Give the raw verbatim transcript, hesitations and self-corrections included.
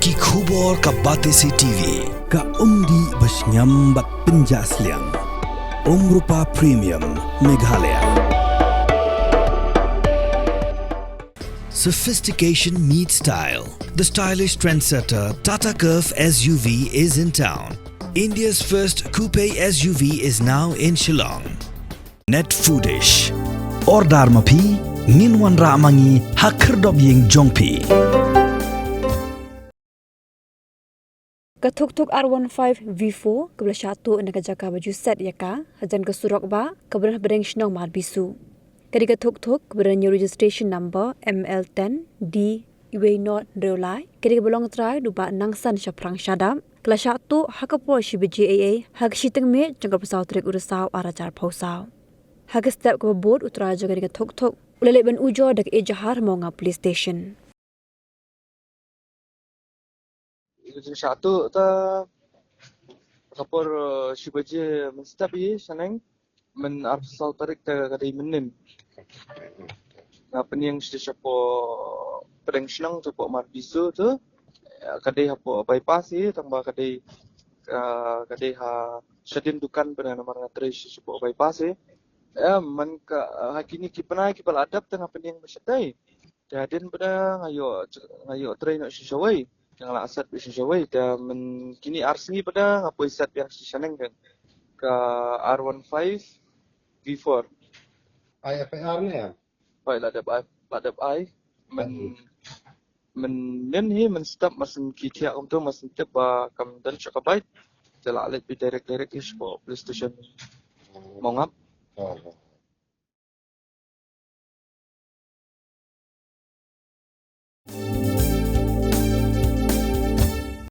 Ki khubor ka Batesi T V, ka umdih ba shngiam bad pynjah sliang. Umrupa Premium, Meghalaya. Sophistication meets style. The stylish trendsetter Tata Curvv S U V is in town. India's first coupe S U V is now in Shillong. Net Foodish. Order ma phi, ngin wanrah ma ngi ha khyrdop ïing jong phi. Ka thuk thuk R one five V four kaba la shah tuh na ka jaka ba ju set ïa ka hajan ka surok bah kaba don hapdeng shnong Marbisu. Ka dei ka thuk thuk kaba don ïa u registration number M L ten D uwei not hynriew lai. Ka dei kaba long trai da u Bah Nangsan Shaphrang Shadap. Ka la shah tuh ha ka por shi baje eiei ha ka shi taïew jong ka arphew saw tarik u Risaw ar hajar arphew saw. Ha ka step kaba bud u trai jong ka dei ka thuk thuk u la leit ban ujor da ka ejahar ha Mawnga Police Station. Ka jingshah tuh ta ka por, eh, shi baje mynstep ïa shaneng, myn arphew saw tarik ta ka dei mynnin. Nga pynïeng shi shapoh pdeng shnong shapoh Marbisu tu, eh, ka dei hapoh bypass ïa tang ba ka dei, eh, ka dei ha shadien dukan pdeng namar nga trei shi shapoh bypass ïa. Eh, man ka, eh, ha kine ki bnai kiba la dep ta nga pynïeng ba shatai. Te hadien pat nga ïoh, nga ïoh trei noh shi shawei. Nga la set beit shi shawei. Te myn kine ar sngi pat nga poi set biang shi shaneng kan. Ka R one five V four. Ai F I R ne? Pai la dep ai, la dep ai. Myn, mynnin hi mynstep masan ki thiah kumtu masan tip ba kam don sha ka bike. Te la leit beit direct direct hi shapoh police station Mawnga.